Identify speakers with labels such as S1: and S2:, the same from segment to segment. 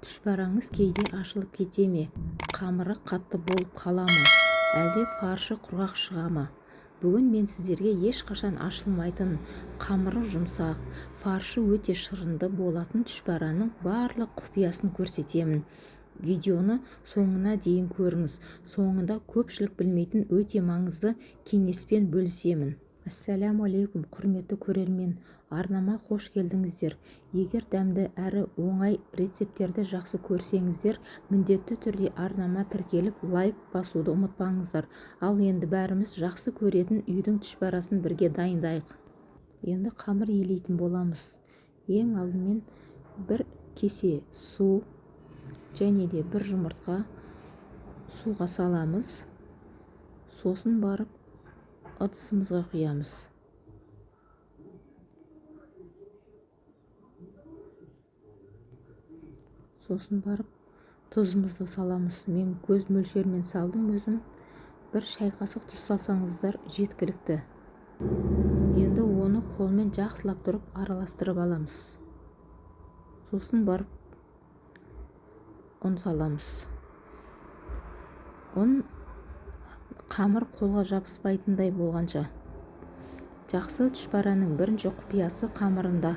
S1: Түшпәраңыз кейде ашылып кете ме, қамыры қатты болып қала ма, әлде фаршы құрғақ шыға ма? Бүгін мен сіздерге ешқашан ашылмайтын, қамыры жұмсақ, фаршы өте шырынды болатын түшпәраның барлық құпиясын көрсетемін. Видеоны соңына дейін көріңіз. Соңында көпшілік білмейтін өте маңызды кеңеспен бөлісемін. Ассаляму алейкум, құрметті көрермен! Арнама қош келдіңіздер. Егер дәмді әрі оңай рецепттерді жақсы көрсеңіздер, міндетті түрде арнама тіркеліп, лайк басуды ұмытпаңыздар. Ал енді бәріміз жақсы көретін үйдің түшпәрасын бірге дайындайық. Енді қамыр илейтін боламыз. Ең алдымен бір кесе су және де бір жұмыртқа суға саламыз. Сосын барып ыдысымызға құямыз. Сосын барып тұзымызды саламыз. Мен көз мөлшерімен салдым өзім. Бір шай қасық тұз салсаңыздар жеткілікті. Енді оны қолмен жақсылап тұрып араластырып аламыз. Сосын барып ұн саламыз. Ұн қамыр қолға жабыспайтындай болғанша. Жақсы түшпәраның бірінші құпиясы қамырында.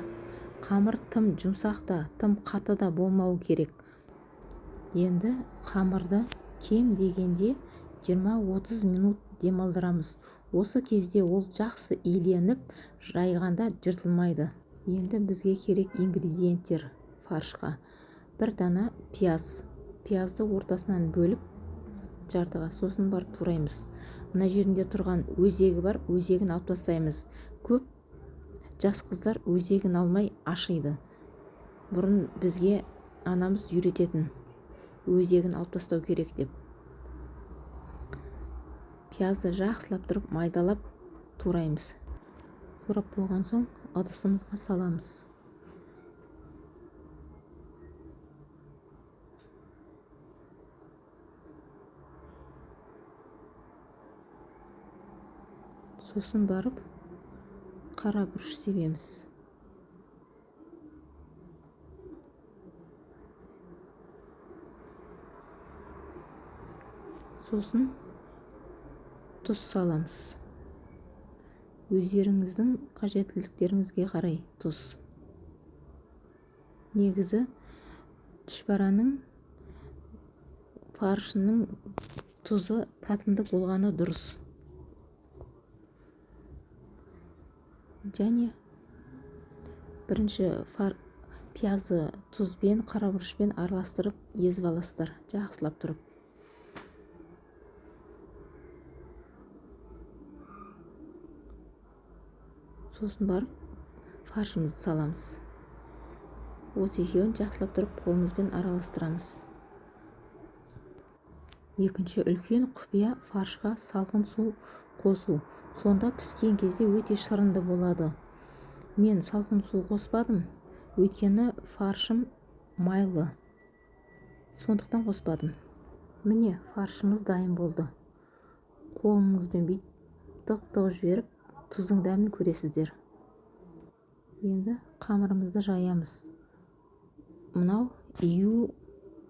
S1: Қамыр тым жұмсақ та, тым қатты да болмауы керек. Енді қамырды кем дегенде 20-30 минут демалдырамыз. Осы кезде ол жақсы иленіп, жайғанда жыртылмайды. Енді бізге керек ингредиенттер фаршқа. Бір дана пияз. Пиязды ортасынан бөліп жартыға, сосын барып тураймыз. Мына жерінде тұрған өзегі бар, өзегін алып тастаймыз. Көп жас қыздар өзегін алмай ашиды. Бұрын бізге анамыз үйрететін, өзегін алып тастау керек деп. Пиязды жақсылап тұрып майдалап тураймыз. Турап болған соң ыдысымызға саламыз. Сосын барып қара бұрыш себеміз. Сосын тұз саламыз. Өздеріңіздің қажеттіліктеріңізге қарай тұз. Негізі түшпәраның фаршының тұзы татымды болғаны дұрыс. Және бірінші пиязды тұзбен, қара бұрышпен араластырып езіп аласыздар, жақсылап тұрып. Сосын барып фаршымызды саламыз. Осы екеуін жақсылап тұрып қолымызбен араластырамыз. Екінші үлкен құпия фаршқа салқын су қосу. Сонда піскен кезде өте шырынды болады. Мен салқын су қоспадым, өйткені фаршым майлы. Сондықтан қоспадым. Міне, фаршымыз дайын болды. Қолыңызбен бүйтіп тық-тық жіберіп, тұздың дәмін көресіздер. Енді қамырымызды жаямыз. Мынау ию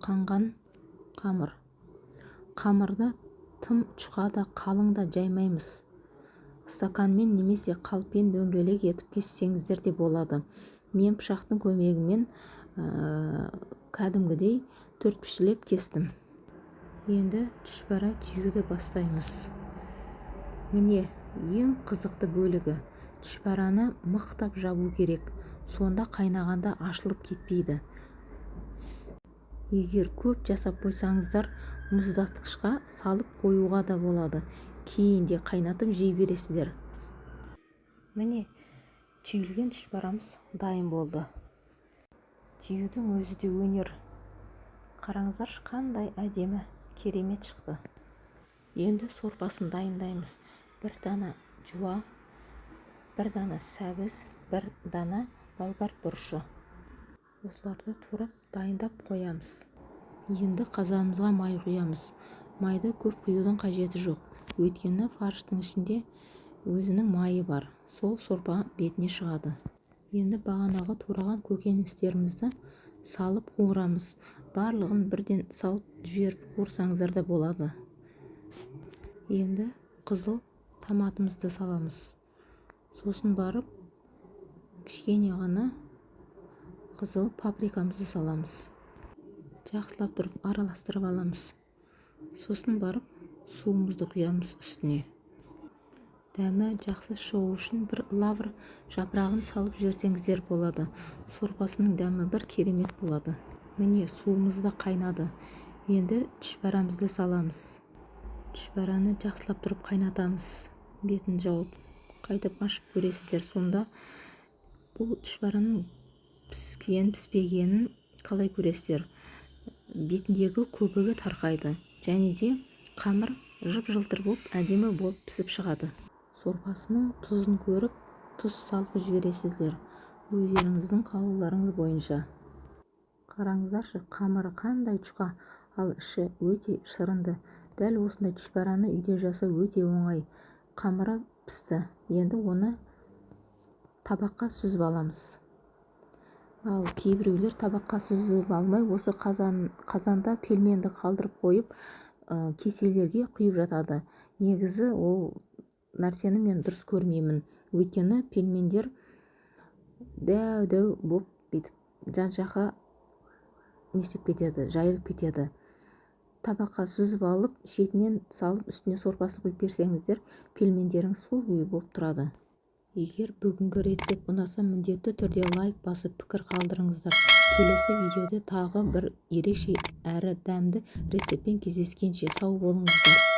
S1: қанған қамыр. Қамырды тым жұқа да, қалың да жаймаймыз. Стаканмен немесе қалпен дөңгелек етіп кессеңіздер де болады. Мен пышақтың көмегімен кәдімгідей төрт пішілеп кестім. Енді түшпәрә түюді бастаймыз. Міне, ең қызықты бөлігі. Түшпәрәні мықтап жабу керек. Сонда қайнағанда ашылып кетпейді. Егер көп жасап қойсаңыздар, мұздатқышқа салып қоюға да болады. Кейін де қайнатып жей бересіздер. Міне, түйілген түшпәрамыз дайын болды. Түюдің өзі де өнер. Қараңыздаршы, қандай әдемі, керемет шықты. Енді сорпасын дайындаймыз. Бір дана жуа, бір дана сәбіз, бір дана болгар бұрышы. Осыларды турап дайындап қоямыз. Енді қазанымызға май құямыз. Майды көп құюдың қажеті жоқ. Өйткені фарштың ішінде өзінің майы бар. Сол сорпа бетіне шығады. Енді бағанағы тураған көкөністерімізді Салып қуырамыз. Барлығын бірден салып жіберіп қуырсаңыздар да болады. Енді қызыл томатымызды саламыз. Сосын барып кішкене ғана қызыл паприкамызды саламыз. Жақсылап тұрып араластырып аламыз. Сосын барып суымызды құямыз үстіне. Дәмі жақсы шығу үшін бір лавр жапырағын салып жіберсеңіздер болады. Сорпасының дәмі бір керемет болады. Міне, суымыз да қайнады. Енді түшпәрамызды саламыз. Түшпәраны жақсылап тұрып қайнатамыз, бетін жауып. Қайтып ашып көресіздер. Сонда бұл түшпәраның піскен піспегенін қалай көресіздер? Бетіндегі көбігі тарқайды және де қамыр жып-жылтыр болып, әдемі болып пісіп шығады. Сорпасының тұзын көріп, тұз салып жібересіздер, өздеріңіздің қалауларыңыз бойынша. Қараңыздаршы, қамыры қандай жұқа, ал іші өте шырынды. Дәл осындай түшпәраны үйде жасау өте оңай. Қамыры пісті, енді оны табаққа сүзіп аламыз. Ал кейбіреулер табаққа сүзіп алмай, осы қазанда пельменді қалдырып қойып, кеселерге құйып жатады. Негізі ол нәрсені мен дұрыс көрмеймін, өйткені пельмендер дәу дәу болып, бүйтіп жан жаққа не істеп кетеді, жайылып кетеді. Табаққа сүзіп алып, шетінен салып, үстіне сорпасын құйып берсеңіздер, пельмендеріңіз сол күйі болып тұрады. Егер бүгінгі рецепт ұнаса, міндетті түрде лайк басып, пікір қалдырыңыздар. Келесі видеода тағы бір ерекше әрі дәмді рецептпен кездескенше, сау болыңыздар!